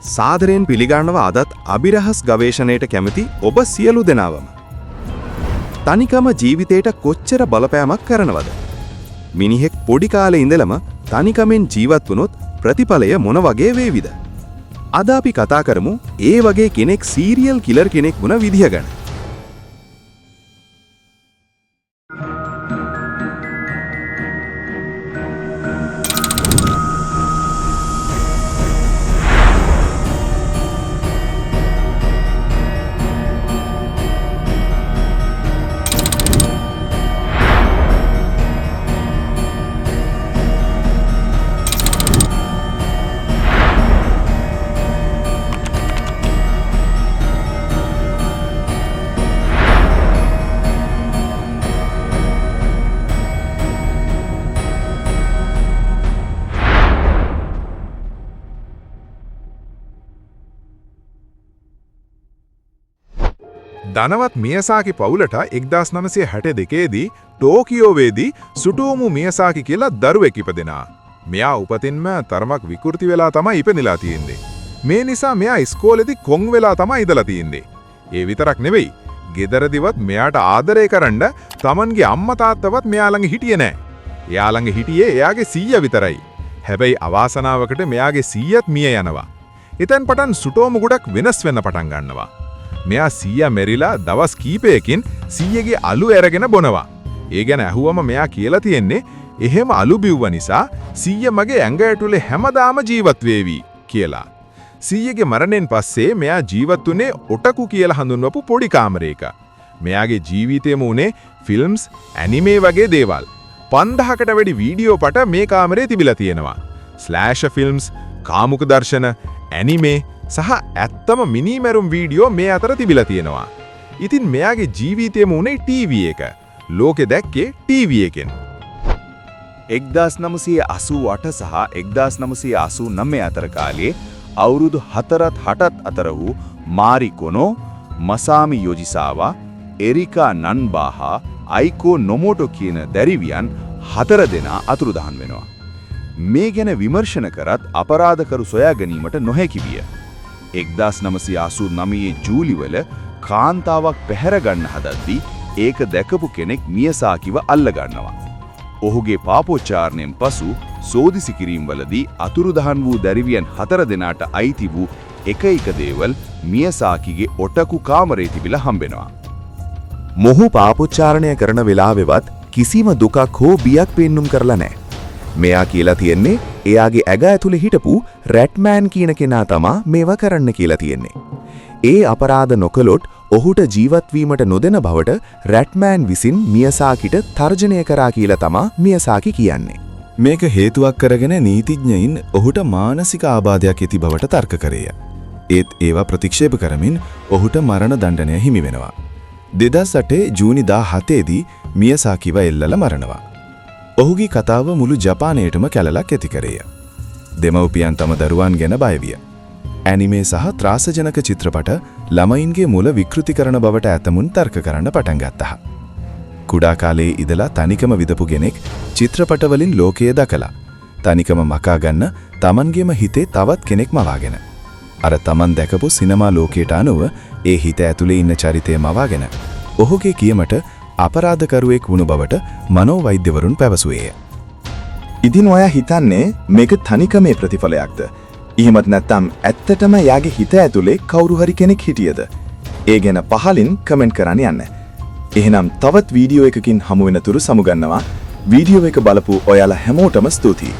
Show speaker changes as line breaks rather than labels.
සාදරයෙන් පිළිගන්නවා අදත් අභිරහස් ගවේෂණයට කැමති ඔබ සියලු දෙනාවම. තනිකම ජීවිතේට කොච්චර බලපෑමක් කරනවද? මිනිහෙක් පොඩි කාලේ ඉඳලම තනිකමෙන් ජීවත් වුණොත් ප්‍රතිඵලය මොන වගේ වේවිද? අද අපි කතා කරමු ඒ වගේ කෙනෙක් සීරියල් කිලර් කෙනෙක් වුණ විදිය ගැන.
ධනවත් මියසාකි පවුලට 1962 දී ටෝකියෝවේදී සුටෝමු මියසාකි කියලා දරුවෙක් ඉපදෙනා. මෙයා උපතින්ම තරමක් විකෘති වෙලා තමයි ඉපදිලා තියෙන්නේ. මේ නිසා මෙයා ඉස්කෝලේදී කොන් වෙලා තමයි ඉඳලා තියෙන්නේ. ඒ විතරක් නෙවෙයි, ගෙදරදිවත් මෙයාට ආදරය කරන්න තමන්ගේ අම්මා තාත්තවත් මෙයා ළඟ හිටියේ නෑ. එයා ළඟ හිටියේ එයාගේ සීයා විතරයි. හැබැයි අවාසනාවකට මෙයාගේ සීයාත් මිය යනවා. එතෙන් පටන් සුටෝමු ගොඩක් වෙනස් වෙන්න පටන් ගන්නවා. මෙයා සීයා මෙරිලා දවස් කීපයකින් සීයගේ අලු අරගෙන බොනවා. ඒ ගැන ඇහුවම මෙයා කියලා තියෙන්නේ එහෙම අලු බිව්ව නිසා සීයා මගේ ඇඟ ඇතුලේ හැමදාම ජීවත් වේවි කියලා. සීයගේ මරණයෙන් පස්සේ මෙයා ජීවත් වුණේ ඔටකු කියලා හඳුන්වපු පොඩි කාමරයක. මෙයාගේ ජීවිතේම උනේ ෆිල්ම්ස්, ඇනිමේ වගේ දේවල්. 5000කට වැඩි වීඩියෝ පට මේ කාමරේ තිබිලා තියෙනවා. ස්ලෑෂර් ෆිල්ම්ස්, කාමුක දර්ශන, ඇනිමේ සහ ඇත්තම මිනීමැරුම් වීඩියෝ මේ අතර තිබිලා තියෙනවා. ඉතින් මෙයාගේ ජීවිතේම උනේ ටීවී එක. ලෝකෙ දැක්කේ ටීවී එකෙන්.
1988 සහ 1989 අතර කාලයේ අවුරුදු 4ත් 8ත් අතර වූ මාරි කොනෝ, මසාමි යොජිසාවා, එරිකා නන්බා හා අයිකෝ නොමෝටෝ කියන දැරිවියන් හතර දෙනා අතුරුදහන් වෙනවා. මේ ගැන විමර්ශන කරත් අපරාධකරු සොයා ගැනීමට නොහැකි විය. 1989 ජූලිවල කාන්තාවක් පැහැර ගන්න හදද්දී ඒක දැකපු කෙනෙක් මියසාකිව අල්ල ගන්නවා. ඔහුගේ පාපොච්චාරණයෙන් පසු සෝදිසි කිරීම් වලදී අතුරුදහන් වූ දැරිවියන් හතර දෙනාට අයිති වූ එක එක දේවල් මියසාකිගේ ඔටකු කාමරේ තිබිලා හම්බෙනවා.
මොහු පාපොච්චාරණය කරන වෙලාවෙවත් කිසිම දුකක් හෝ බියක් පෙන්නුම් කරලා නැහැ. මෙයා කියලා තියෙන්නේ එයාගේ ඇඟ ඇතුලේ හිටපු රැට්මෑන් කියන කෙනා තමා මේවා කරන්න කියලා තියෙන්නේ. ඒ අපරාධ නොකළොත් ඔහුට ජීවත් වීමට නොදෙන බවට රැට්මෑන් විසින් මියසාකිට තර්ජනය කරා කියලා තමා මියසාකි කියන්නේ.
මේක හේතුවක් කරගෙන නීතිඥයින් ඔහුට මානසික ආබාධයක් ඇති බවට තර්ක කරේය. ඒත් ඒවා ප්‍රතික්ෂේප කරමින් ඔහුට මරණ දණ්ඩනය හිමි වෙනවා. 2008 ජූනි 17 දී මියසාකිව එල්ලලා මරනවා. ඔහුගේ කතාව මුළු ජපානයටම කැලලක් ඇති කරේය. දෙමව්පියන් තම දරුවන් ගැන බය විය. ඇනිමේ සහ ත්‍රාසජනක චිත්‍රපට ළමයින්ගේ මුල විකෘති කරන බවට ඇතමුන් තර්ක කරන්න පටන් ගත්තහ. කුඩා කාලයේ ඉඳලා තනිකම විඳපු කෙනෙක් චිත්‍රපටවලින් ලෝකය දකලා තනිකම මකා ගන්න තමන්ගේම හිතේ තවත් කෙනෙක් මවාගෙන, අර තමන් දැකපු සිනමා ලෝකයට අනුව ඒ හිත ඇතුලේ ඉන්න චරිතය මවාගෙන ඔහුගේ කියමට අපරාධකරුවෙක් වුණු බවට මනෝවෛද්‍යවරුන් පැවසුවේය.
ඉතින් ඔයා හිතන්නේ මේක තනිකමේ ප්‍රතිඵලයක්ද? එහෙමත් නැත්නම් ඇත්තටම එයාගේ හිත ඇතුලේ කවුරු හරි කෙනෙක් හිටියද? ඒ ගැන පහලින් කමෙන්ට් කරන්න යන්න. එහෙනම් තවත් වීඩියෝ එකකින් හමු වෙනතුරු සමුගන්නවා. වීඩියෝ එක බලපු ඔයාලා හැමෝටම ස්තුතියි.